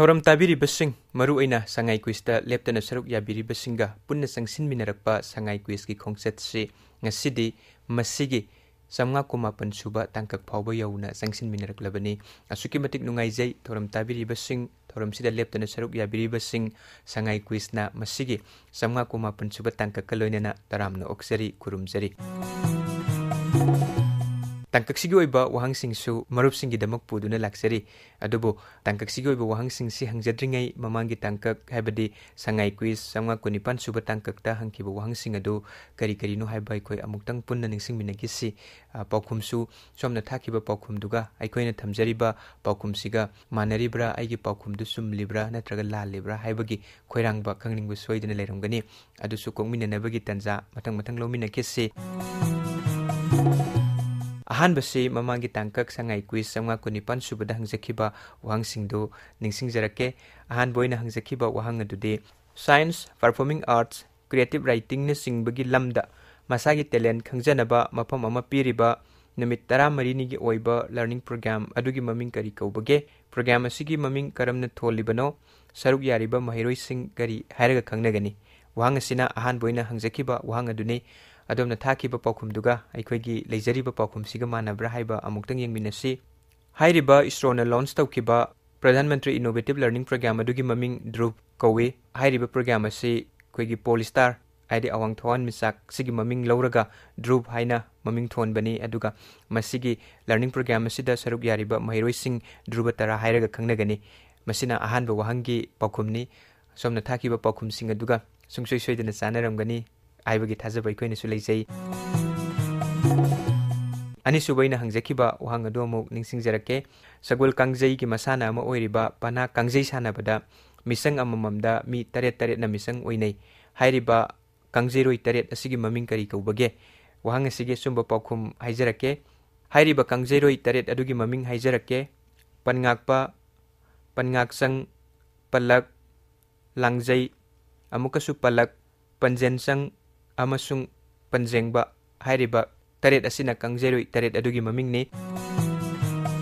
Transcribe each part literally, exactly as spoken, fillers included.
ꯊꯧꯔꯝ ꯇꯥꯕꯤꯔꯤꯕꯁꯤꯡ, ꯃꯔꯨꯑꯣꯏꯅ ꯁꯉꯥꯏ ꯀ꯭ꯋꯤꯖꯇ ꯂꯦꯞꯇꯅ ꯁꯔꯨꯛ ꯌꯥꯕꯤꯔꯤꯕꯁꯤꯡꯒ ꯄꯨꯟꯅ ꯆꯪꯁꯤꯟꯃꯤꯟꯅꯔꯛꯄ ꯁꯉꯥꯏ ꯀ꯭ꯋꯤꯖꯀꯤ ꯈꯣꯡꯆꯠꯁꯤ ꯉꯁꯤꯗꯤ ꯃꯁꯤꯒꯤ ꯆꯥꯝꯃꯉꯥ ꯀꯨꯟꯃꯥꯄꯟ ꯁꯨꯕ ꯇꯥꯡꯀꯛ ꯐꯥꯎꯕ ꯌꯧꯅ ꯆꯪꯁꯤꯟꯃꯤꯟꯅꯔꯛꯂꯕꯅꯤ꯫ ꯑꯁꯨꯛꯀꯤ ꯃꯇꯤꯛ ꯅꯨꯡꯉꯥꯏꯖꯩ ꯊꯧꯔꯝ ꯇꯥꯕꯤꯔꯤꯕꯁꯤꯡ, ꯊꯧꯔꯝꯁꯤꯗ ꯂꯦꯞꯇꯅ ꯁꯔꯨꯛ ꯌꯥꯕꯤꯔꯤꯕꯁꯤꯡ, ꯁꯉꯥꯏ ꯀ꯭ꯋꯤꯖꯅ ꯃꯁꯤꯒꯤ ꯆꯥꯝꯃꯉꯥ ꯀꯨꯟꯃꯥꯄꯟ ꯁꯨꯕ ꯇꯥꯡꯀꯛꯀ ꯂꯣꯏꯅꯅ ꯇꯔꯥꯝꯅ ꯑꯣꯛꯆꯔꯤ, ꯈꯨꯔꯨꯝꯖꯔꯤ꯫ ꯇꯥꯡꯀꯛꯁꯤꯒꯤ ꯑꯣꯏꯕ ꯋꯥꯍꯪꯁꯤꯡꯁꯨ ꯃꯔꯨꯞꯁꯤꯡꯒꯤꯗꯃꯛ ꯄꯨꯗꯨꯅ ꯂꯥꯛꯆꯔꯤ꯫ ꯑꯗꯨꯕꯨ ꯇꯥꯡꯀꯛꯁꯤꯒꯤ ꯑꯣꯏꯕ ꯋꯥꯍꯪꯁꯤꯡꯁꯤ ꯍꯪꯖꯗ꯭ꯔꯤꯉꯩ ꯃꯃꯥꯡꯒꯤ ꯇꯥꯡꯀꯛ, ꯍꯥꯏꯕꯗꯤ ꯁꯉꯥꯏ ꯀ꯭ꯋꯤꯖ ꯆꯥꯝꯃꯉꯥ ꯀꯨꯟꯅꯤꯄꯥꯟ ꯁꯨꯕ ꯇꯥꯡꯀꯛꯇ ꯍꯪꯈꯤꯕ ꯋꯥꯍꯪꯁꯤꯡ ꯑꯗꯨ ꯀꯔꯤ ꯀꯔꯤꯅꯣ ꯍꯥꯏꯕ ꯑꯩꯈꯣꯏ ꯑꯃꯨꯛꯇꯪ ꯄꯨꯟꯅ ꯅꯤꯡꯁꯤꯡꯃꯤꯟꯅꯈꯤꯁꯤ꯫ ꯑ, ꯄꯥꯎꯈꯨꯝꯁꯨ ꯁꯣꯝꯅ ꯊꯥꯈꯤꯕ ꯄꯥꯎꯈꯨꯝꯗꯨꯒ ꯑꯩꯈꯣꯏꯅ ꯊꯝꯖꯔꯤꯕ ꯄꯥꯎꯈꯨꯝꯁꯤꯒ ꯃꯥꯟꯅꯔꯤꯕ꯭ꯔꯥ, ꯑꯩꯒꯤ ꯄꯥꯎꯈꯨꯝꯗꯨ ꯆꯨꯝꯂꯤꯕ꯭ꯔꯥ ꯅꯠꯇ꯭ꯔꯒ ꯂꯥꯜꯂꯤꯕ꯭ꯔꯥ ꯍꯥꯏꯕꯒꯤ ꯈꯣꯏꯔꯥꯡꯕ ꯈꯪꯅꯤꯡꯕ ꯁꯣꯏꯗꯅ ꯂꯩꯔꯝꯒꯅꯤ꯫ ꯑꯗꯨꯁꯨ ꯀꯣꯛꯃꯤꯟꯅꯅꯕꯒꯤ ꯇꯟꯖꯥ ꯃꯊꯪ ꯃꯊꯪ ꯂꯧꯃꯤꯟꯅꯈꯤꯁꯤ꯫ ꯑꯍꯥꯟꯕꯁꯤ ꯃꯃꯥꯡꯒꯤ ꯇꯥꯡꯀꯛ ꯁꯉꯥꯏ ꯀ꯭ꯋꯤꯖ ꯆꯥꯝꯃꯉꯥ ꯀꯨꯟꯅꯤꯄꯥꯟ ꯁꯨꯕꯗ ꯍꯪꯖꯈꯤꯕ ꯋꯥꯍꯪꯁꯤꯡꯗꯨ ꯅꯤꯡꯁꯤꯡꯖꯔꯛꯀꯦ꯫ ꯑꯍꯥꯟꯕ ꯑꯣꯏꯅ ꯍꯪꯖꯈꯤꯕ ꯋꯥꯍꯪ ꯑꯗꯨꯗꯤ, ꯁꯥꯏꯟꯁ, ꯄꯔꯐꯣꯔꯃꯤꯡ ꯑꯥꯔꯠꯁ, ꯀ꯭ꯔꯤꯌꯦꯇꯤꯞ ꯔꯥꯏꯇꯤꯡꯅꯆꯤꯡꯕꯒꯤ ꯂꯝꯗ ꯃꯁꯥꯒꯤ ꯇꯦꯂꯦꯟ ꯈꯪꯖꯅꯕ ꯃꯐꯝ ꯑꯃ ꯄꯤꯔꯤꯕ ꯅꯨꯃꯤꯠ ꯇꯔꯥꯃꯔꯤꯅꯤꯒꯤ ꯑꯣꯏꯕ ꯂꯔꯅꯤꯡ ꯄ꯭ꯔꯣꯒ꯭ꯔꯥꯝ ꯑꯗꯨꯒꯤ ꯃꯃꯤꯡ ꯀꯔꯤ ꯀꯧꯕꯒꯦ? ꯄ꯭ꯔꯣꯒ꯭ꯔꯥꯝ ꯑꯁꯤꯒꯤ ꯃꯃꯤꯡ ꯀꯔꯝꯅ ꯊꯣꯜꯂꯤꯕꯅꯣ? ꯁꯔꯨꯛ ꯌꯥꯔꯤꯕ ꯃꯍꯩꯔꯣꯏꯁꯤꯡ ꯀꯔꯤ ꯍꯥꯏꯔꯒ ꯈꯪꯅꯒꯅꯤ? ꯋꯥꯍꯪ ꯑꯁꯤꯅ ꯑꯍꯥꯟꯕ ꯑꯣꯏꯅ ꯍꯪꯖꯈꯤꯕ ꯋꯥꯍꯪ ꯑꯗꯨꯅꯤ꯫ ꯑꯗꯣꯝꯅ ꯊꯥꯈꯤꯕ ꯄꯥꯎꯈꯨꯝꯗꯨꯒ ꯑꯩꯈꯣꯏꯒꯤ ꯂꯩꯖꯔꯤꯕ ꯄꯥꯎꯈꯨꯝꯁꯤꯒ ꯃꯥꯟꯅꯕ꯭ꯔꯥ ꯍꯥꯏꯕ ꯑꯃꯨꯛꯇꯪ ꯌꯦꯡꯃꯤꯟꯅꯁꯤ꯫ ꯍꯥꯏꯔꯤꯕ ꯏꯁꯔꯣꯅ ꯂꯣꯟꯆ ꯇꯧꯈꯤꯕ ꯄ꯭ꯔꯙꯥꯟ ꯃꯟꯇ꯭ꯔꯤ ꯏꯅꯣꯚꯦꯇꯤꯚ ꯂꯔꯅꯤꯡ ꯄ꯭ꯔꯣꯒ꯭ꯔꯥꯝ ꯑꯗꯨꯒꯤ ꯃꯃꯤꯡ ꯙ꯭ꯔꯨꯕ ꯀꯧꯏ꯫ ꯍꯥꯏꯔꯤꯕ ꯄ꯭ꯔꯣꯒ꯭ꯔꯥꯝ ꯑꯁꯤ ꯑꯩꯈꯣꯏꯒꯤ ꯄꯣꯜ ꯁ꯭ꯇꯥꯔ, ꯍꯥꯏꯗꯤ ꯑꯋꯥꯡ ꯊꯋꯥꯟꯃꯤꯆꯥꯛ, ꯁꯤꯒꯤ ꯃꯃꯤꯡ ꯂꯧꯔꯒ ꯙ꯭ꯔꯨꯕ ꯍꯥꯏꯅ ꯃꯃꯤꯡ ꯊꯣꯟꯕꯅꯤ꯫ ꯑꯗꯨꯒ ꯃꯁꯤꯒꯤ ꯂꯔꯅꯤꯡ ꯄ꯭ꯔꯣꯒ꯭ꯔꯥꯝ ꯑꯁꯤꯗ ꯁꯔꯨꯛ ꯌꯥꯔꯤꯕ ꯃꯍꯩꯔꯣꯏꯁꯤꯡ ꯙ꯭ꯔꯨꯕ ꯇꯔꯥ ꯍꯥꯏꯔꯒ ꯈꯪꯅꯒꯅꯤ꯫ ꯃꯁꯤꯅ ꯑꯍꯥꯟꯕ ꯋꯥꯍꯪꯒꯤ ꯄꯥꯎꯈꯨꯝꯅꯤ꯫ ꯁꯣꯝꯅ ꯊꯥꯈꯤꯕ ꯄꯥꯎꯈꯨꯝꯁꯤꯡ ꯑꯗꯨꯒ ꯁꯨꯡꯁꯣꯏ ꯁꯣꯏꯗꯅ ꯆꯥꯟꯅꯔꯝꯒꯅꯤ ꯍꯥꯏꯕꯒꯤ ꯊꯥꯖꯕ ꯑꯩꯈꯣꯏꯅꯁꯨ ꯂꯩꯖꯩ꯫ ꯑꯅꯤꯁꯨꯕ ꯑꯩꯅ ꯍꯪꯖꯈꯤꯕ ꯋꯥꯍꯪ ꯑꯗꯨ ꯑꯃꯨꯛ ꯅꯤꯡꯁꯤꯡꯖꯔꯛꯀꯦ꯫ ꯁꯒꯣꯜ ꯀꯥꯡꯖꯩꯒꯤ ꯃꯁꯥꯟꯅ ꯑꯃ ꯑꯣꯏꯔꯤꯕ ꯄꯅꯥ ꯀꯥꯡꯖꯩ ꯁꯥꯟꯅꯕꯗ ꯃꯤꯆꯪ ꯑꯃꯃꯝꯗ ꯃꯤ ꯇꯔꯦꯠ ꯇꯔꯦꯠꯅ ꯃꯤꯆꯪ ꯑꯣꯏꯅꯩ꯫ ꯍꯥꯏꯔꯤꯕ ꯀꯥꯡꯖꯩꯔꯣꯏ ꯇꯔꯦꯠ ꯑꯁꯤꯒꯤ ꯃꯃꯤꯡ ꯀꯔꯤ ꯀꯧꯕꯒꯦ? ꯋꯥꯍꯪ ꯑꯁꯤꯒꯤ ꯑꯆꯨꯝꯕ ꯄꯥꯎꯈꯨꯝ ꯍꯥꯏꯖꯔꯛꯀꯦ꯫ ꯍꯥꯏꯔꯤꯕ ꯀꯥꯡꯖꯩꯔꯣꯏ ꯇꯔꯦꯠ ꯑꯗꯨꯒꯤ ꯃꯃꯤꯡ ꯍꯥꯏꯖꯔꯛꯀꯦ: ꯄꯟꯉꯥꯛꯄ, ꯄꯟꯉꯥꯛꯆꯪ, ꯄꯜꯂꯛ, ꯂꯥꯡꯖꯩ, ꯑꯃꯨꯛꯀꯁꯨ ꯄꯜꯂꯛ, ꯄꯟꯖꯦꯟꯆꯪ ꯑꯃꯁꯨꯡ ꯄꯟꯖꯦꯡꯕ ꯍꯥꯏꯔꯤꯕ ꯇꯔꯦꯠ ꯑꯁꯤꯅ ꯀꯥꯡꯖꯩꯔꯣꯏ ꯇꯔꯦꯠ ꯑꯗꯨꯒꯤ ꯃꯃꯤꯡꯅꯤ꯫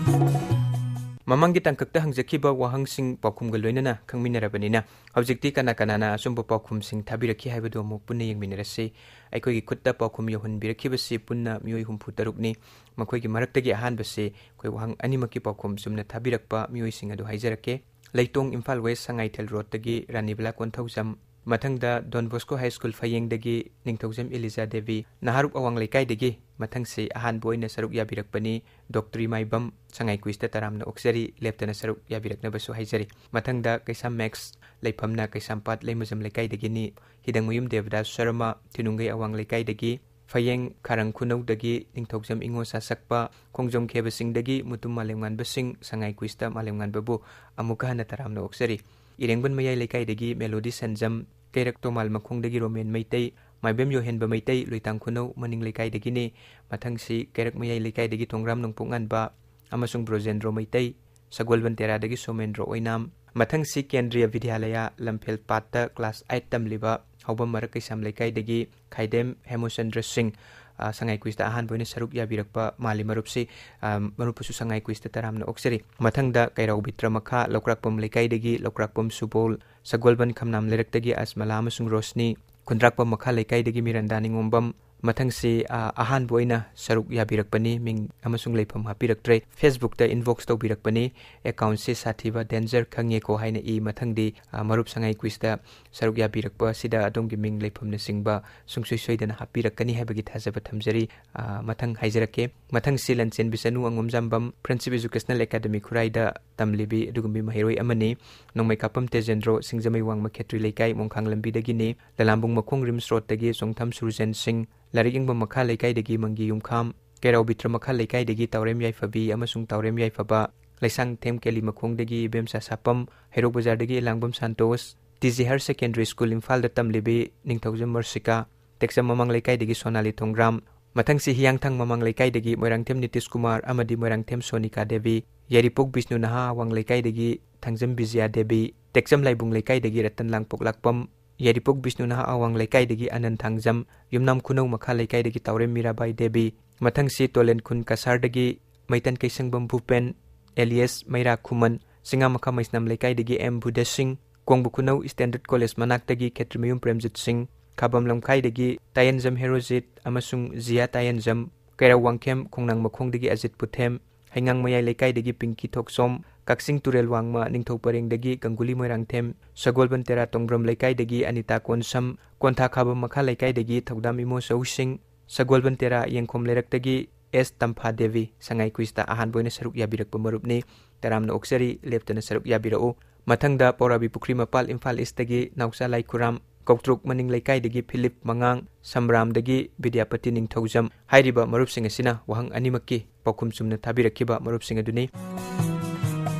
ꯃꯃꯥꯡꯒꯤ ꯇꯥꯡꯀꯛꯇ ꯍꯪꯖꯈꯤꯕ ꯋꯥꯍꯪꯁꯤꯡ ꯄꯥꯎꯈꯨꯝꯒ ꯂꯣꯏꯅꯅ ꯈꯪꯃꯤꯟꯅꯔꯕꯅꯤꯅ, ꯍꯧꯖꯤꯛꯇꯤ ꯀꯅꯥ ꯀꯅꯥꯅ ꯑꯆꯨꯝꯕ ꯄꯥꯎꯈꯨꯝꯁꯤꯡ ꯊꯥꯕꯤꯔꯛꯈꯤ ꯍꯥꯏꯕꯗꯨ ꯑꯃꯨꯛ ꯄꯨꯟꯅ ꯌꯦꯡꯃꯤꯟꯅꯔꯁꯤ꯫ ꯑꯩꯈꯣꯏꯒꯤ ꯈꯨꯠꯇ ꯄꯥꯎꯈꯨꯝ ꯌꯧꯍꯟꯕꯤꯔꯛꯈꯤꯕꯁꯤ ꯄꯨꯟꯅ ꯃꯤꯑꯣꯏ ꯍꯨꯝꯐꯨ ꯇꯔꯨꯛꯅꯤ꯫ ꯃꯈꯣꯏꯒꯤ ꯃꯔꯛꯇꯒꯤ ꯑꯍꯥꯟꯕꯁꯤ ꯑꯩꯈꯣꯏ ꯋꯥꯍꯪ ꯑꯅꯤꯃꯛꯀꯤ ꯄꯥꯎꯈꯨꯝ ꯆꯨꯝꯅ ꯊꯥꯕꯤꯔꯛꯄ ꯃꯤꯑꯣꯏꯁꯤꯡ ꯑꯗꯨ ꯍꯥꯏꯖꯔꯛꯀꯦ꯫ ꯂꯩꯇꯣꯡ, ꯏꯝꯐꯥꯜ ꯋꯦꯁ, ꯁꯉꯥꯏꯊꯦꯜ ꯔꯣꯗꯇꯒꯤ ꯔꯥꯅꯤꯕꯂꯥ ꯀꯣꯟꯊꯧꯖꯝ, ꯃꯊꯪꯗ ꯗꯣꯟ ꯕꯣꯁꯀꯣ ꯍꯥꯏ ꯁ꯭ꯀꯨꯜ ꯐꯌꯦꯡꯗꯒꯤ ꯅꯤꯡꯊꯧꯖꯝ ꯏꯂꯤꯖꯥ ꯗꯦꯕꯤ, ꯅꯍꯥꯔꯨꯞ ꯑꯋꯥꯡ ꯂꯩꯀꯥꯏꯗꯒꯤ ꯃꯊꯪꯁꯤ ꯑꯍꯥꯟꯕ ꯑꯣꯏꯅ ꯁꯔꯨꯛ ꯌꯥꯕꯤꯔꯛꯄꯅꯤ ꯗꯣꯛꯇꯔꯤ ꯃꯥꯏꯕꯝ꯫ ꯁꯉꯥꯏ ꯀ꯭ꯋꯤꯖꯇ ꯇꯔꯥꯝꯅ ꯑꯣꯛꯆꯔꯤ, ꯂꯦꯞꯇꯅ ꯁꯔꯨꯛ ꯌꯥꯕꯤꯔꯛꯅꯕꯁꯨ ꯍꯥꯏꯖꯔꯤ꯫ ꯃꯊꯪꯗ ꯀꯩꯁꯥꯝ ꯃꯦꯛꯁ, ꯂꯩꯐꯝꯅ ꯀꯩꯁꯥꯝꯄꯥꯠ ꯂꯩꯃꯖꯝ ꯂꯩꯀꯥꯏꯗꯒꯤꯅꯤ, ꯍꯤꯗꯪꯃꯌꯨꯝ ꯗꯦꯕꯗꯥꯁ ꯁꯔꯃ, ꯊꯤꯅꯨꯡꯒꯩ ꯑꯋꯥꯡ ꯂꯩꯀꯥꯏꯗꯒꯤ, ꯐꯌꯦꯡ ꯈꯥꯔꯪ ꯈꯨꯅꯧꯗꯒꯤ ꯅꯤꯡꯊꯧꯖꯝ ꯏꯉꯣ ꯁꯥꯁꯛꯄ, ꯈꯣꯡꯖꯣꯝ ꯈꯦꯕꯁꯤꯡꯗꯒꯤ ꯃꯨꯇꯨꯝ ꯃꯥꯂꯦꯝꯉꯥꯟꯕ ꯁꯤꯡ꯫ ꯁꯉꯥꯏ ꯀ꯭ꯋꯤꯖꯇ ꯃꯥꯂꯦꯝꯉꯥꯟꯕꯕꯨ ꯑꯃꯨꯛꯀ ꯍꯟꯅ ꯇꯔꯥꯝꯅ ꯑꯣꯛꯆꯔꯤ꯫ ꯏꯔꯦꯡꯕꯟ ꯃꯌꯥꯏ ꯂꯩꯀꯥꯏꯗꯒꯤ ꯃꯦꯂꯣꯗꯤ ꯁꯟꯖꯝ, ꯀꯩꯔꯛ ꯇꯣꯃꯥꯜ ꯃꯈꯣꯡꯗꯒꯤ ꯔꯣꯃꯦꯟ ꯃꯩꯇꯩ, ꯃꯥꯏꯕꯦꯝ ꯌꯣꯍꯦꯟꯕ ꯃꯩꯇꯩ, ꯂꯣꯏꯇꯥꯡ ꯈꯨꯅꯧ ꯃꯅꯤꯡ ꯂꯩꯀꯥꯏꯗꯒꯤꯅꯤ꯫ ꯃꯊꯪꯁꯤ ꯀꯩꯔꯛ ꯃꯌꯥꯏ ꯂꯩꯀꯥꯏꯗꯒꯤ ꯊꯣꯡꯒ꯭ꯔꯥꯝ ꯅꯣꯡꯄꯣꯛ ꯉꯥꯟꯕ ꯑꯃꯁꯨꯡ ꯕ꯭ꯔꯣꯖꯦꯟꯗ꯭ꯔꯣ ꯃꯩꯇꯩ, ꯁꯒꯣꯜꯕꯟ ꯇꯦꯔꯥꯗꯒꯤ ꯁꯣꯃꯦꯟꯗ꯭ꯔꯣ ꯑꯣꯏꯅꯥꯝ꯫ ꯃꯊꯪꯁꯤ ꯀꯦꯟꯗ꯭ꯔꯤꯌ ꯕꯤꯗ꯭ꯌꯥꯂꯌ ꯂꯝꯐꯦꯜ ꯄꯥꯠꯇ ꯀ꯭ꯂꯥꯁ ꯑꯥꯏꯠ ꯇꯝꯂꯤꯕ ꯍꯥꯎꯕꯝ ꯃꯔꯛ ꯀꯩꯁꯥꯝ ꯂꯩꯀꯥꯏꯗꯒꯤ ꯈꯥꯏꯗꯦꯝ ꯍꯦꯃꯨꯆꯟꯗ꯭ꯔ ꯁꯤꯡ꯫ ꯑ, ꯁꯉꯥꯏ ꯀ꯭ꯋꯤꯖꯇ ꯑꯍꯥꯟꯕ ꯑꯣꯏꯅ ꯁꯔꯨꯛ ꯌꯥꯕꯤꯔꯛꯄ ꯃꯥꯜꯂꯤ ꯃꯔꯨꯞꯁꯤ꯫ ꯑ, ꯃꯔꯨꯞꯄꯨꯁꯨ ꯁꯉꯥꯏ ꯀ꯭ꯋꯤꯖꯇ ꯇꯔꯥꯝꯅ ꯑꯣꯛꯆꯔꯤ꯫ ꯃꯊꯪꯗ ꯀꯩꯔꯥꯎ ꯕꯤꯇ꯭ꯔ ꯃꯈꯥ ꯂꯧꯀ꯭ꯔꯥꯛꯄꯝ ꯂꯩꯀꯥꯏꯗꯒꯤ ꯂꯧꯀ꯭ꯔꯥꯛꯄꯝ ꯁꯨꯕꯣꯜ, ꯁꯒꯣꯜꯕꯟ ꯈꯝꯅꯥꯝ ꯂꯩꯔꯛꯇꯒꯤ ꯑꯁꯃꯂꯥ ꯑꯃꯁꯨꯡ ꯔꯣꯁꯅꯤ, ꯈꯨꯟꯗ꯭ꯔꯥꯛꯄꯝ ꯃꯈꯥ ꯂꯩꯀꯥꯏꯗꯒꯤ ꯃꯤꯔꯟꯗꯥ ꯅꯤꯉꯣꯝꯕꯝ꯫ ꯃꯊꯪꯁꯤ, ꯑ, ꯑꯍꯥꯟꯕ ꯑꯣꯏꯅ ꯁꯔꯨꯛ ꯌꯥꯕꯤꯔꯛꯄꯅꯤ, ꯃꯤꯡ ꯑꯃꯁꯨꯡ ꯂꯩꯐꯝ ꯍꯥꯞꯄꯤꯔꯛꯇ꯭ꯔꯦ꯫ Facebookꯇ inbox ꯇꯧꯕꯤꯔꯛꯄꯅꯤ꯫ Accountꯁꯤ ꯁꯥꯊꯤꯕ danger ꯈꯪꯉꯦꯀꯣ ꯍꯥꯏꯅ ꯏ꯫ ꯃꯊꯪꯗꯤ, ꯑ, ꯃꯔꯨꯞ ꯁꯉꯥꯏ ꯀ꯭ꯋꯤꯖꯇ ꯁꯔꯨꯛ ꯌꯥꯕꯤꯔꯛꯄ ꯑꯁꯤꯗ ꯑꯗꯣꯝꯒꯤ ꯃꯤꯡ ꯂꯩꯐꯝꯅꯆꯤꯡꯕ ꯁꯨꯡꯁꯣꯏ ꯁꯣꯏꯗꯅ ꯍꯥꯞꯄꯤꯔꯛꯀꯅꯤ ꯍꯥꯏꯕꯒꯤ ꯊꯥꯖꯕ ꯊꯝꯖꯔꯤ꯫ ꯑ, ꯃꯊꯪ ꯍꯥꯏꯖꯔꯛꯀꯦ꯫ ꯃꯊꯪꯁꯤ ꯂꯟꯆꯦꯟꯕꯤ ꯆꯅꯨ ꯑꯉꯣꯝꯖꯥꯝꯕꯝ, Friendship Educational Academy ꯈꯨꯔꯥꯏꯗ ꯇꯝꯂꯤꯕꯤ ꯑꯗꯨꯒꯨꯝꯕꯤ ꯃꯍꯩꯔꯣꯏ ꯑꯃꯅꯤ꯫ ꯅꯣꯡꯃꯩꯀꯥꯞꯄꯝ ꯇꯦꯖꯦꯟꯗ꯭ꯔꯣ, ꯁꯤꯡꯖꯃꯩ ꯋꯥꯡꯃ ꯈꯦꯇ꯭ꯔꯤ ꯂꯩꯀꯥꯏ, ꯃꯣꯡꯈꯥꯡ ꯂꯝꯕꯤꯗꯒꯤꯅꯤ꯫ ꯂꯂꯥꯝꯕꯨꯡ ꯃꯈꯣꯡ ꯔꯤꯝꯁ ꯔꯣꯗꯇꯒꯤ ꯆꯣꯡꯊꯝ ꯁꯨꯔꯖꯦꯟ ꯁꯤꯡ, ꯂꯥꯏꯔꯤꯛ ꯌꯦꯡꯕ ꯃꯈꯥ ꯂꯩꯀꯥꯏꯗꯒꯤ ꯃꯪꯒꯤ ꯌꯨꯝꯈꯥꯝ, ꯀꯩꯔꯥꯎ ꯕꯤꯇ꯭ꯔ ꯃꯈꯥ ꯂꯩꯀꯥꯏꯗꯒꯤ ꯇꯥꯎꯔꯦꯝ ꯌꯥꯏꯐꯕꯤ ꯑꯃꯁꯨꯡ ꯇꯥꯎꯔꯦꯝ ꯌꯥꯏꯐꯕ, ꯂꯩꯁꯥꯡꯊꯦꯝ ꯀꯦꯂꯤ ꯃꯈꯣꯡꯗꯒꯤ ꯏꯕꯦꯝꯆꯥ ꯁꯥꯄꯝ, ꯍꯩꯔꯣꯛ ꯕꯖꯥꯔꯗꯒꯤ Ilangbam Santosh, T G higher secondary school ꯏꯝꯐꯥꯜꯗ ꯇꯝꯂꯤꯕꯤ ꯅꯤꯡꯊꯧꯖꯝ ꯃꯔꯁꯤꯀꯥ, ꯇꯦꯛꯆꯝ ꯃꯃꯥꯡ ꯂꯩꯀꯥꯏꯗꯒꯤ ꯁꯣꯅꯥꯂꯤ ꯊꯣꯡꯒ꯭ꯔꯥꯝ꯫ ꯃꯊꯪꯁꯤ ꯍꯤꯌꯥꯡꯊꯥꯡ ꯃꯃꯥꯡ ꯂꯩꯀꯥꯏꯗꯒꯤ ꯃꯣꯏꯔꯥꯡꯊꯦꯝ ꯅꯤꯇꯤꯁ ꯀꯨꯃꯥꯔ ꯑꯃꯗꯤ ꯃꯣꯏꯔꯥꯡꯊꯦꯝ ꯁꯣꯅꯤꯀꯥ ꯗꯦꯕꯤ, ꯌꯥꯏꯔꯤꯄꯣꯛ ꯕꯤꯁꯅꯨ ꯅꯍꯥ ꯑꯋꯥꯡ ꯂꯩꯀꯥꯏꯗꯒꯤ ꯊꯥꯡꯖꯝ ꯕꯤꯖꯌꯥ ꯗꯦꯕꯤ, ꯇꯦꯛꯆꯝ ꯂꯥꯏꯕꯨꯡ ꯂꯩꯀꯥꯏꯗꯒꯤ ꯔꯇꯟ ꯂꯥꯡꯄꯣꯛ ꯂꯥꯛꯄꯝ, ꯌꯥꯏꯔꯤꯄꯣꯛ ꯕꯤꯁꯅꯨ ꯅꯍꯥ ꯑꯋꯥꯡ ꯂꯩꯀꯥꯏꯗꯒꯤ ꯑꯅꯟ ꯊꯥꯡꯖꯝ, ꯌꯨꯝꯅꯥꯝ ꯈꯨꯅꯧ ꯃꯈꯥ ꯂꯩꯀꯥꯏꯗꯒꯤ ꯇꯥꯎꯔꯦꯝ ꯃꯤꯔꯥꯕꯥꯏ ꯗꯦꯕꯤ꯫ ꯃꯊꯪꯁꯤ ꯇꯣꯂꯦꯟ ꯈꯨꯟ ꯀꯁꯥꯔꯗꯒꯤ ꯃꯩꯇꯟ ꯀꯩꯁꯪꯕꯝ ꯚꯨꯄꯦꯟ, ꯑꯦꯂꯤꯌꯁ ꯃꯩꯔꯥ ꯈꯨꯃꯟ, ꯆꯤꯡꯉꯥꯃꯈꯥ ꯃꯩꯁꯅꯥꯝ ꯂꯩꯀꯥꯏꯗꯒꯤ ꯑꯦꯝ ꯚꯨꯗꯦꯁ ꯁꯤꯡ, ꯀꯣꯡꯕ ꯈꯨꯅꯧ ꯁ꯭ꯇꯦꯟꯗꯔꯗ ꯀꯣꯂꯦꯖ ꯃꯅꯥꯛꯇꯒꯤ ꯈꯦꯇ꯭ꯔꯤꯃꯌꯨꯝ ꯄ꯭ꯔꯦꯝꯖꯤꯠ ꯁꯤꯡ, ꯈꯥꯕꯝ ꯂꯝꯈꯥꯏꯗꯒꯤ ꯇꯥꯌꯦꯟꯖꯝ ꯍꯦꯔꯣꯖꯤꯠ ꯑꯃꯁꯨꯡ ꯖꯤꯌꯥ ꯇꯥꯌꯦꯟꯖꯝ, ꯀꯩꯔꯥꯎ ꯋꯥꯡꯈꯦꯝ ꯈꯣꯡꯅꯥꯡ ꯃꯈꯣꯡꯗꯒꯤ ꯑꯖꯤꯠ ꯄꯨꯊꯦꯝ, ꯍꯩꯉꯥꯡ ꯃꯌꯥꯏ ꯂꯩꯀꯥꯏꯗꯒꯤ ꯄꯤꯡꯀꯤ ꯊꯣꯛꯆꯣꯝ, ꯀꯛꯆꯤꯡ ꯇꯨꯔꯦꯜ ꯋꯥꯡꯃ ꯅꯤꯡꯊꯧ ꯄꯔꯦꯡꯗꯒꯤ ꯒꯪꯒꯨꯂꯤ ꯃꯣꯏꯔꯥꯡꯊꯦꯝ, ꯁꯒꯣꯜꯕꯟ ꯇꯦꯔꯥ ꯇꯣꯡꯕ꯭ꯔꯝ ꯂꯩꯀꯥꯏꯗꯒꯤ ꯑꯅꯤꯇꯥ ꯀꯣꯟꯁꯝ, ꯀꯣꯟꯊꯥ ꯈꯥꯕꯝ ꯃꯈꯥ ꯂꯩꯀꯥꯏꯗꯒꯤ ꯊꯧꯗꯥꯝ ꯏꯃꯣ ꯆꯧꯁꯤꯡ, ꯁꯒꯣꯜꯕꯟ ꯇꯦꯔꯥ ꯌꯦꯡꯈꯣꯝ ꯂꯩꯔꯛꯇꯒꯤ ꯑꯦꯁ ꯇꯝꯐꯥ ꯗꯦꯕꯤ꯫ ꯁꯉꯥꯏ ꯀ꯭ꯋꯤꯖꯇ ꯑꯍꯥꯟꯕ ꯑꯣꯏꯅ ꯁꯔꯨꯛ ꯌꯥꯕꯤꯔꯛꯄ ꯃꯔꯨꯞꯅꯤ꯫ ꯇꯔꯥꯝꯅ ꯑꯣꯛꯆꯔꯤ, ꯂꯦꯞꯇꯅ ꯁꯔꯨꯛ ꯌꯥꯕꯤꯔꯛꯎ꯫ ꯃꯊꯪꯗ ꯄꯧꯔꯥꯕꯤ ꯄꯨꯈ꯭ꯔꯤ ꯃꯄꯥꯜ ꯏꯝꯐꯥꯜ ꯏꯁꯇꯒꯤ ꯅꯥꯎꯆꯥ ꯂꯥꯏꯈꯨꯔꯥꯝ, ꯀꯧꯇ꯭ꯔꯨꯛ ꯃꯅꯤꯡ ꯂꯩꯀꯥꯏꯗꯒꯤ ꯐꯤꯂꯤꯞ ꯃꯉꯥꯡ, ꯁꯝꯕ꯭ꯔꯥꯝꯗꯒꯤ ꯕꯤꯗ꯭ꯌꯥꯄꯇꯤ ꯅꯤꯡꯊꯧꯖꯝ ꯍꯥꯏꯔꯤꯕ ꯃꯔꯨꯞꯁꯤꯡ ꯑꯁꯤꯅ ꯋꯥꯍꯪ ꯑꯅꯤꯃꯛꯀꯤ ꯄꯥꯎꯈꯨꯝ ꯆꯨꯝꯅ ꯊꯥꯕꯤꯔꯛꯈꯤꯕ ꯃꯔꯨꯞꯁꯤꯡ ꯑꯗꯨꯅꯤ꯫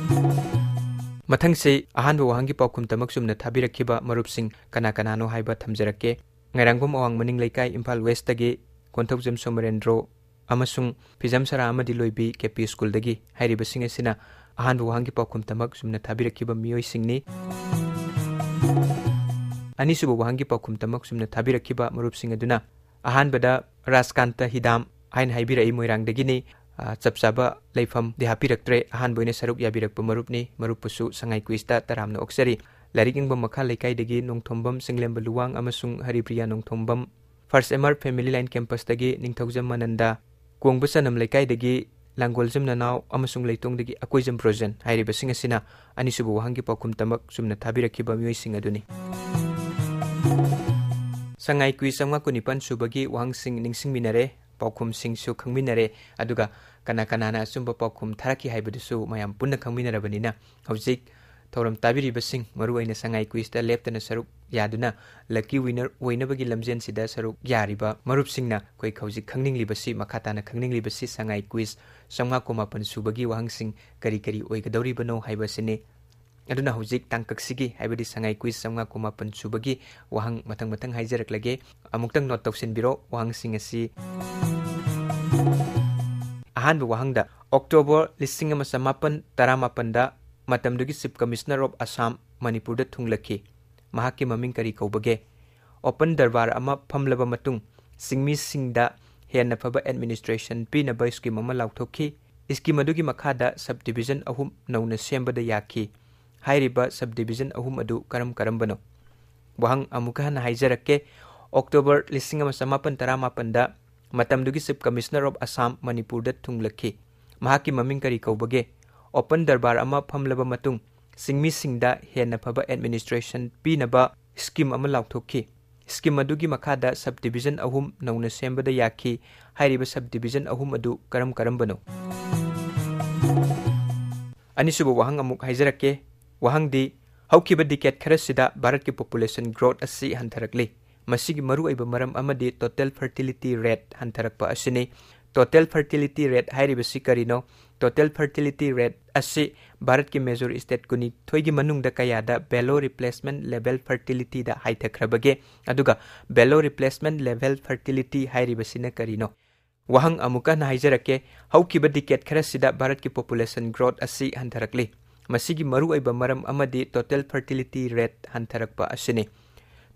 ꯃꯊꯪꯁꯤ ꯑꯍꯥꯟꯕ ꯋꯥꯍꯪꯒꯤ ꯄꯥꯎꯈꯨꯝ ꯇꯃꯛ ꯆꯨꯝꯅ ꯊꯥꯕꯤꯔꯛꯈꯤꯕ ꯃꯔꯨꯞꯁꯤꯡ ꯀꯅꯥ ꯀꯅꯥꯅꯣ ꯍꯥꯏꯕ ꯊꯝꯖꯔꯛꯀꯦ꯫ ꯉꯥꯏꯔꯥꯡꯕꯝ ꯑꯋꯥꯡ ꯃꯅꯤꯡ ꯂꯩꯀꯥꯏ, ꯏꯝꯐꯥꯜ ꯋꯦꯁꯇꯒꯤ ꯀꯣꯟꯊꯧꯖꯝ ꯁꯣꯃꯔꯦꯟꯗ꯭ꯔꯣ ꯑꯃꯁꯨꯡ ꯐꯤꯖꯝ ꯁꯔꯥ ꯑꯃꯗꯤ ꯂꯣꯏꯕꯤ, ꯀꯦ ꯄꯤ ꯁ꯭ꯀꯨꯜꯗꯒꯤ ꯍꯥꯏꯔꯤꯕꯁꯤꯡ ꯑꯁꯤꯅ ꯑꯍꯥꯟꯕ ꯋꯥꯍꯪꯒꯤ ꯄꯥꯎꯈꯨꯝ ꯇꯃꯛ ꯆꯨꯝꯅ ꯊꯥꯕꯤꯔꯛꯈꯤꯕ ꯃꯤꯑꯣꯏꯁꯤꯡꯅꯤ꯫ ꯑꯅꯤꯁꯨꯕ ꯋꯥꯍꯪꯒꯤ ꯄꯥꯎꯈꯨꯝ ꯇꯃꯛ ꯆꯨꯝꯅ ꯊꯥꯕꯤꯔꯛꯈꯤꯕ ꯃꯔꯨꯞꯁꯤꯡ ꯑꯗꯨꯅ ꯑꯍꯥꯟꯕꯗ ꯔꯥꯖꯀꯥꯟꯇ ꯍꯤꯗꯥꯝ ꯍꯥꯏꯅ ꯍꯥꯏꯕꯤꯔꯛꯏ, ꯃꯣꯏꯔꯥꯡꯗꯒꯤꯅꯤ꯫ ꯑ, ꯆꯞ ꯆꯥꯕ ꯂꯩꯐꯝꯗꯤ ꯍꯥꯞꯄꯤꯔꯛꯇ꯭ꯔꯦ꯫ ꯑꯍꯥꯟꯕ ꯑꯣꯏꯅ ꯁꯔꯨꯛ ꯌꯥꯕꯤꯔꯛꯄ ꯃꯔꯨꯞꯅꯤ꯫ ꯃꯔꯨꯞꯄꯨꯁꯨ ꯁꯉꯥꯏ ꯀ꯭ꯋꯤꯖꯇ ꯇꯔꯥꯝꯅ ꯑꯣꯛꯆꯔꯤ꯫ ꯂꯥꯏꯔꯤꯛ ꯌꯦꯡꯕ ꯃꯈꯥ ꯂꯩꯀꯥꯏꯗꯒꯤ ꯅꯣꯡꯊꯣꯝꯕꯝ ꯆꯤꯡꯂꯦꯝꯕ ꯂꯨꯋꯥꯡ ꯑꯃꯁꯨꯡ ꯍꯔꯤꯄ꯭ꯔꯤꯌꯥ ꯅꯣꯡꯊꯣꯝꯕꯝ, ꯐꯥꯔꯁ ꯑꯦꯝ ꯑꯥꯔ ꯐꯦꯃꯤꯂꯤ ꯂꯥꯏꯟ ꯀꯦꯝꯄꯁꯇꯒꯤ ꯅꯤꯡꯊꯧꯖꯝ ꯃꯅꯟꯗ, ꯀꯣꯡꯕ ꯆꯅꯝ ꯂꯩꯀꯥꯏꯗꯒꯤ ꯂꯥꯡꯒꯣꯜꯖꯝ ꯅꯅꯥꯎ ꯑꯃꯁꯨꯡ ꯂꯩꯇꯣꯡꯗꯒꯤ ꯑꯀꯣꯏꯖꯝ ꯕ꯭ꯔꯣꯖꯦꯟ ꯍꯥꯏꯔꯤꯕꯁꯤꯡ ꯑꯁꯤꯅ ꯑꯅꯤꯁꯨꯕ ꯋꯥꯍꯪꯒꯤ ꯄꯥꯎꯈꯨꯝ ꯇꯃꯛ ꯆꯨꯝꯅ ꯊꯥꯕꯤꯔꯛꯈꯤꯕ ꯃꯤꯑꯣꯏꯁꯤꯡ ꯑꯗꯨꯅꯤ꯫ ꯁꯉꯥꯏ ꯀ꯭ꯋꯤꯖ ꯆꯥꯝꯃꯉꯥ ꯀꯨꯟꯅꯤꯄꯥꯟ ꯁꯨꯕꯒꯤ ꯋꯥꯍꯪꯁꯤꯡ ꯅꯤꯡꯁꯤꯡꯃꯤꯟꯅꯔꯦ, ꯄꯥꯎꯈꯨꯝꯁꯤꯡꯁꯨ ꯈꯪꯃꯤꯟꯅꯔꯦ, ꯑꯗꯨꯒ ꯀꯅꯥ ꯀꯅꯥꯅ ꯑꯆꯨꯝꯕ ꯄꯥꯎꯈꯨꯝ ꯊꯥꯔꯛꯈꯤ ꯍꯥꯏꯕꯗꯨꯁꯨ ꯃꯌꯥꯝ ꯄꯨꯟꯅ ꯈꯪꯃꯤꯟꯅꯔꯕꯅꯤꯅ, ꯍꯧꯖꯤꯛ ꯊꯧꯔꯝ ꯇꯥꯕꯤꯔꯤꯕꯁꯤꯡ, ꯃꯔꯨꯑꯣꯏꯅ ꯁꯉꯥꯏ ꯀ꯭ꯋꯤꯖꯇ ꯂꯦꯞꯇꯅ ꯁꯔꯨꯛ ꯌꯥꯗꯨꯅ ꯂꯛꯀꯤ ꯋꯤꯅꯔ ꯑꯣꯏꯅꯕꯒꯤ ꯂꯝꯖꯦꯟꯁꯤꯗ ꯁꯔꯨꯛ ꯌꯥꯔꯤꯕ ꯃꯔꯨꯞꯁꯤꯡꯅ ꯑꯩꯈꯣꯏ ꯍꯧꯖꯤꯛ ꯈꯪꯅꯤꯡꯂꯤꯕꯁꯤ, ꯃꯈꯥ ꯇꯥꯅ ꯈꯪꯅꯤꯡꯂꯤꯕꯁꯤ ꯁꯉꯥꯏ ꯀ꯭ꯋꯤꯖ ꯆꯥꯝꯃꯉꯥ ꯀꯨꯟꯃꯥꯄꯟ ꯁꯨꯕꯒꯤ ꯋꯥꯍꯪꯁꯤꯡ ꯀꯔꯤ ꯀꯔꯤ ꯑꯣꯏꯒꯗꯧꯔꯤꯕꯅꯣ ꯍꯥꯏꯕꯁꯤꯅꯤ꯫ ꯑꯗꯨꯅ ꯍꯧꯖꯤꯛ ꯇꯥꯡꯀꯛꯁꯤꯒꯤ, ꯍꯥꯏꯕꯗꯤ ꯁꯉꯥꯏ ꯀ꯭ꯋꯤꯖ ꯆꯥꯝꯃꯉꯥ ꯀꯨꯟꯃꯥꯄꯟ ꯁꯨꯕꯒꯤ ꯋꯥꯍꯪ ꯃꯊꯪ ꯃꯊꯪ ꯍꯥꯏꯖꯔꯛꯂꯒꯦ꯫ ꯑꯃꯨꯛꯇꯪ ꯅꯣꯠ ꯇꯧꯁꯤꯟꯕꯤꯔꯣ ꯋꯥꯍꯪꯁꯤꯡ ꯑꯁꯤ꯫ ꯑꯍꯥꯟꯕ ꯋꯥꯍꯪꯗ, ꯑꯣꯛꯇꯣꯕꯔ ꯂꯤꯁꯤꯡ ꯑꯃ ꯆꯃꯥꯄꯟ ꯇꯔꯥꯃꯥꯄꯟꯗ ꯃꯇꯝꯗꯨꯒꯤ Chief Commissioner of Assam ꯃꯅꯤꯄꯨꯔꯗ ꯊꯨꯡꯂꯛꯈꯤ꯫ ꯃꯍꯥꯛꯀꯤ ꯃꯃꯤꯡ ꯀꯔꯤ ꯀꯧꯕꯒꯦ? ꯑꯣꯄꯟ ꯗꯔꯕꯥꯔ ꯑꯃ ꯐꯝꯂꯕ ꯃꯇꯨꯡ ꯆꯤꯡꯃꯤꯁꯤꯡꯗ ꯍꯦꯟꯅ ꯐꯕ administration ꯄꯤꯅꯕ scheme ꯑꯃ ꯂꯥꯎꯊꯣꯛꯈꯤ꯫ ꯁ꯭ꯀꯤꯝ ꯑꯗꯨꯒꯤ ꯃꯈꯥꯗ ꯁꯕ ꯗꯤꯕꯤꯖꯟ ꯑꯍꯨꯝ ꯅꯧꯅ ꯁꯦꯝꯕꯗ ꯌꯥꯈꯤ꯫ ꯍꯥꯏꯔꯤꯕ ꯁꯕ ꯗꯤꯕꯤꯖꯟ ꯑꯍꯨꯝ ꯑꯗꯨ ꯀꯔꯝ ꯀꯔꯝꯕꯅꯣ? ꯋꯥꯍꯪ ꯑꯃꯨꯛꯀ ꯍꯟꯅ ꯍꯥꯏꯖꯔꯛꯀꯦ꯫ ꯑꯣꯛꯇꯣꯕꯔ ꯂꯤꯁꯤꯡ ꯑꯃ ꯆꯃꯥꯄꯟ ꯇꯔꯥꯃꯥꯄꯟꯗ ꯃꯇꯝꯗꯨꯒꯤ ꯆꯤꯐ ꯀꯃꯤꯁꯅꯔ ꯑꯣꯐ ꯑꯁꯥꯝ ꯃꯅꯤꯄꯨꯔꯗ ꯊꯨꯡꯂꯛꯈꯤ꯫ ꯃꯍꯥꯛꯀꯤ ꯃꯃꯤꯡ ꯀꯔꯤ ꯀꯧꯕꯒꯦ? ꯑꯣꯄꯟ ꯗꯔꯕꯥꯔ ꯑꯃ ꯐꯝꯂꯕ ꯃꯇꯨꯡ ꯁꯤꯡꯃꯤꯁꯤꯡꯗ ꯍꯦꯟꯅ ꯐꯕ ꯑꯦꯗꯃꯤꯅꯤꯁꯇ꯭ꯔꯦꯁꯟ ꯄꯤꯅꯕ ꯁ꯭ꯀꯤꯝ ꯑꯃ ꯂꯥꯎꯊꯣꯛꯈꯤ꯫ ꯁ꯭ꯀꯤꯝ ꯑꯗꯨꯒꯤ ꯃꯈꯥꯗ ꯁꯕ ꯗꯤꯕꯤꯖꯟ ꯑꯍꯨꯝ ꯅꯧꯅ ꯁꯦꯝꯕꯗ ꯌꯥꯈꯤ꯫ ꯍꯥꯏꯔꯤꯕ ꯁꯕ ꯗꯤꯕꯤꯖꯟ ꯑꯍꯨꯝ ꯑꯗꯨ ꯀꯔꯝ ꯀꯔꯝꯕꯅꯣ? ꯑꯅꯤꯁꯨꯕ ꯋꯥꯍꯪ ꯑꯃꯨꯛ ꯍꯥꯏꯖꯔꯛꯀꯦ꯫ ꯋꯥꯍꯪꯗꯤ, ꯍꯧꯈꯤꯕ ꯗꯤꯀꯦꯠ ꯈꯔꯁꯤꯗ ꯚꯥꯔꯠꯀꯤ ꯄꯣꯄꯨꯂꯦꯁꯟ ꯒ꯭ꯔꯣꯊ ꯑꯁꯤ ꯍꯟꯊꯔꯛꯂꯤ꯫ ꯃꯁꯤꯒꯤ ꯃꯔꯨꯑꯣꯏꯕ ꯃꯔꯝ ꯑꯃꯗꯤ ꯇꯣꯇꯦꯜ ꯐꯔꯇꯤꯂꯤꯇꯤ ꯔꯦꯠ ꯍꯟꯊꯔꯛꯄ ꯑꯁꯤꯅꯤ꯫ ꯇꯣꯇꯦꯜ ꯐꯔꯇꯤꯂꯤꯇꯤ ꯔꯦꯠ ꯍꯥꯏꯔꯤꯕꯁꯤ ꯀꯔꯤꯅꯣ? ꯇꯣꯇꯦꯜ ꯐꯔꯇꯤꯂꯤꯇꯤ ꯔꯦꯠ ꯑꯁꯤ ꯚꯥꯔꯠꯀꯤ ꯃꯦꯖꯣꯔ ꯁ꯭ꯇꯦꯠ ꯀꯨꯟꯅꯤꯊꯣꯏꯒꯤ ꯃꯅꯨꯡꯗ ꯀꯌꯥꯗ ꯕꯦꯂꯣ ꯔꯤꯄ꯭ꯂꯦꯁꯃꯦꯟ ꯂꯦꯚꯦꯜ ꯐꯔꯇꯤꯂꯤꯇꯤꯗ ꯍꯥꯏꯊꯈ꯭ꯔꯕꯒꯦ? ꯑꯗꯨꯒ ꯕꯦꯂꯣ ꯔꯤꯄ꯭ꯂꯦꯁꯃꯦꯟ ꯂꯦꯚꯦꯜ ꯐꯔꯇꯤꯂꯤꯇꯤ ꯍꯥꯏꯔꯤꯕꯁꯤꯅ ꯀꯔꯤꯅꯣ? ꯋꯥꯍꯪ ꯑꯃꯨꯛꯀ ꯍꯟꯅ ꯍꯥꯏꯖꯔꯛꯀꯦ꯫ ꯍꯧꯈꯤꯕ ꯗꯤꯀꯦꯠ ꯈꯔꯁꯤꯗ ꯚꯥꯔꯠꯀꯤ ꯄꯣꯄꯨꯂꯦꯁꯟ ꯒ꯭ꯔꯣꯊ ꯑꯁꯤ ꯍꯟꯊꯔꯛꯂꯤ꯫ ꯃꯁꯤꯒꯤ ꯃꯔꯨꯑꯣꯏꯕ ꯃꯔꯝ ꯑꯃꯗꯤ ꯇꯣꯇꯦꯜ ꯐꯔꯇꯤꯂꯤꯇꯤ ꯔꯦꯠ ꯍꯟꯊꯔꯛꯄ ꯑꯁꯤꯅꯤ꯫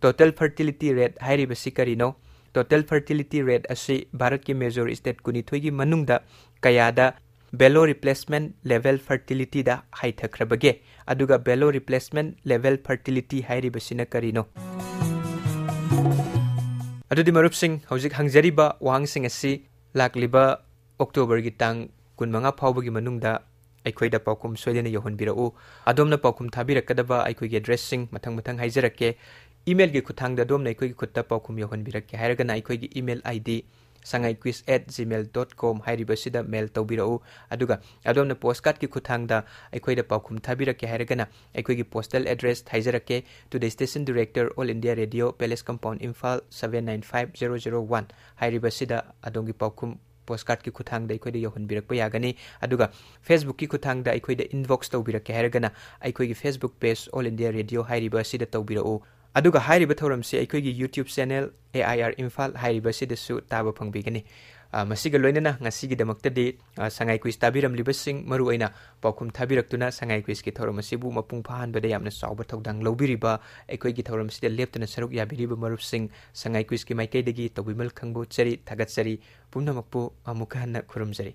ꯇꯣꯇꯦꯜ ꯐꯔꯇꯤꯂꯤꯇꯤ ꯔꯦꯠ ꯍꯥꯏꯔꯤꯕꯁꯤ ꯀꯔꯤꯅꯣ? ꯇꯣꯇꯦꯜ ꯐꯔꯇꯤꯂꯤꯇꯤ ꯔꯦꯠ ꯑꯁꯤ ꯚꯥꯔꯠꯀꯤ ꯃꯦꯖꯣꯔ ꯁ꯭ꯇꯦꯠ ꯀꯨꯟꯅꯤꯊꯣꯏꯒꯤ ꯃꯅꯨꯡꯗ ꯀꯌꯥꯗ ꯕꯦꯂꯣ ꯔꯤꯄ꯭ꯂꯦꯁꯃꯦꯟ ꯂꯦꯚꯦꯜ ꯐꯔꯇꯤꯂꯤꯇꯤꯗ ꯍꯥꯏꯊꯈ꯭ꯔꯕꯒꯦ? ꯑꯗꯨꯒ ꯕꯦꯂꯣ ꯔꯤꯄ꯭ꯂꯦꯁꯃꯦꯟ ꯂꯦꯚꯦꯜ ꯐꯔꯇꯤꯂꯤꯇꯤ ꯍꯥꯏꯔꯤꯕꯁꯤꯅ ꯀꯔꯤꯅꯣ? ꯑꯗꯨꯗꯤ ꯃꯔꯨꯞꯁꯤꯡ, ꯍꯧꯖꯤꯛ ꯍꯪꯖꯔꯤꯕ ꯋꯥꯍꯪꯁꯤꯡ ꯑꯁꯤ ꯂꯥꯛꯂꯤꯕ ꯑꯣꯛꯇꯣꯕꯔꯒꯤ ꯇꯥꯡ ꯀꯨꯟꯃꯉꯥ ꯐꯥꯎꯕꯒꯤ ꯃꯅꯨꯡꯗ ꯑꯩꯈꯣꯏꯗ ꯄꯥꯎꯈꯨꯝ ꯁꯣꯏꯗꯅ ꯌꯧꯍꯟꯕꯤꯔꯛꯎ꯫ ꯑꯗꯣꯝꯅ ꯄꯥꯎꯈꯨꯝ ꯊꯥꯕꯤꯔꯛꯀꯗꯕ ꯑꯩꯈꯣꯏꯒꯤ ꯑꯦꯗ꯭ꯔꯦꯁꯁꯤꯡ ꯃꯊꯪ ꯃꯊꯪ ꯍꯥꯏꯖꯔꯛꯀꯦ꯫ ꯏꯃꯦꯜꯒꯤ ꯈꯨꯠꯊꯥꯡꯗ ꯑꯗꯣꯝꯅ ꯑꯩꯈꯣꯏꯒꯤ ꯈꯨꯠꯇ ꯄꯥꯎꯈꯨꯝ ꯌꯧꯍꯟꯕꯤꯔꯛꯀꯦ ꯍꯥꯏꯔꯒꯅ ꯑꯩꯈꯣꯏꯒꯤ email ID sangaikwiz at gmail dot com ꯍꯥꯏꯔꯤꯕꯁꯤꯗ ꯃꯦꯜ ꯇꯧꯕꯤꯔꯛꯎ꯫ ꯑꯗꯨꯒ ꯑꯗꯣꯝꯅ ꯄꯣꯁ ꯀꯥꯔꯠꯀꯤ ꯈꯨꯠꯊꯥꯡꯗ ꯑꯩꯈꯣꯏꯗ ꯄꯥꯎꯈꯨꯝ ꯊꯥꯕꯤꯔꯛꯀꯦ ꯍꯥꯏꯔꯒꯅ ꯑꯩꯈꯣꯏꯒꯤ ꯄꯣꯁꯇꯦꯜ ꯑꯦꯗ꯭ꯔꯦꯁ ꯍꯥꯏꯖꯔꯛꯀꯦ꯫ To the Station Director, All India Radio, Palace Compound, Imphal seven nine five zero zero one ꯍꯥꯏꯔꯤꯕꯁꯤꯗ ꯑꯗꯣꯝꯒꯤ ꯄꯥꯎꯈꯨꯝ ꯄꯣꯁ ꯀꯥꯔꯠꯀꯤ ꯈꯨꯠꯊꯥꯡꯗ ꯑꯩꯈꯣꯏꯗ ꯌꯧꯍꯟꯕꯤꯔꯛꯄ ꯌꯥꯒꯅꯤ꯫ ꯑꯗꯨꯒ Facebook-ꯀꯤ ꯈꯨꯠꯊꯥꯡꯗ ꯑꯩꯈꯣꯏꯗ ꯏꯟꯕꯣꯛꯁ ꯇꯧꯕꯤꯔꯛꯀꯦ ꯍꯥꯏꯔꯒꯅ ꯑꯩꯈꯣꯏꯒꯤ Facebook page All India Radio ꯍꯥꯏꯔꯤꯕ ꯑꯁꯤꯗ ꯇꯧꯕꯤꯔꯛꯎ꯫ ꯑꯗꯨꯒ ꯍꯥꯏꯔꯤꯕ ꯊꯧꯔꯝꯁꯤ ꯑꯩꯈꯣꯏꯒꯤ YouTube channel A I R Imphal ꯍꯥꯏꯔꯤꯕ ꯑꯁꯤꯗꯁꯨ ꯇꯥꯕ ꯐꯪꯕꯤꯒꯅꯤ꯫ ꯑ, ꯃꯁꯤꯒ ꯂꯣꯏꯅꯅ ꯉꯁꯤꯒꯤꯗꯃꯛꯇꯗꯤ, ꯑ, ꯁꯉꯥꯏ quiz ꯇꯥꯕꯤꯔꯝꯂꯤꯕꯁꯤꯡ, ꯃꯔꯨꯑꯣꯏꯅ ꯄꯥꯎꯈꯨꯝ ꯊꯥꯕꯤꯔꯛꯇꯨꯅ ꯁꯉꯥꯏ quizꯀꯤ ꯊꯧꯔꯝ ꯑꯁꯤꯕꯨ ꯃꯄꯨꯡ ꯐꯥꯍꯟꯕꯗ ꯌꯥꯝꯅ ꯆꯥꯎꯕ ꯊꯧꯗꯥꯡ ꯂꯧꯕꯤꯔꯤꯕ, ꯑꯩꯈꯣꯏꯒꯤ ꯊꯧꯔꯝꯁꯤꯗ ꯂꯦꯞꯇꯅ ꯁꯔꯨꯛ ꯌꯥꯕꯤꯔꯤꯕ ꯃꯔꯨꯞꯁꯤꯡ, ꯁꯉꯥꯏ quizꯀꯤ ꯃꯥꯏꯀꯩꯗꯒꯤ ꯇꯧꯕꯤꯃꯜ ꯈꯪꯕ ꯎꯠꯆꯔꯤ, ꯊꯥꯒꯠꯆꯔꯤ꯫ ꯄꯨꯝꯅꯃꯛꯄꯨ ꯑꯃꯨꯛꯀ ꯍꯟꯅ ꯈꯨꯔꯨꯝꯖꯔꯤ꯫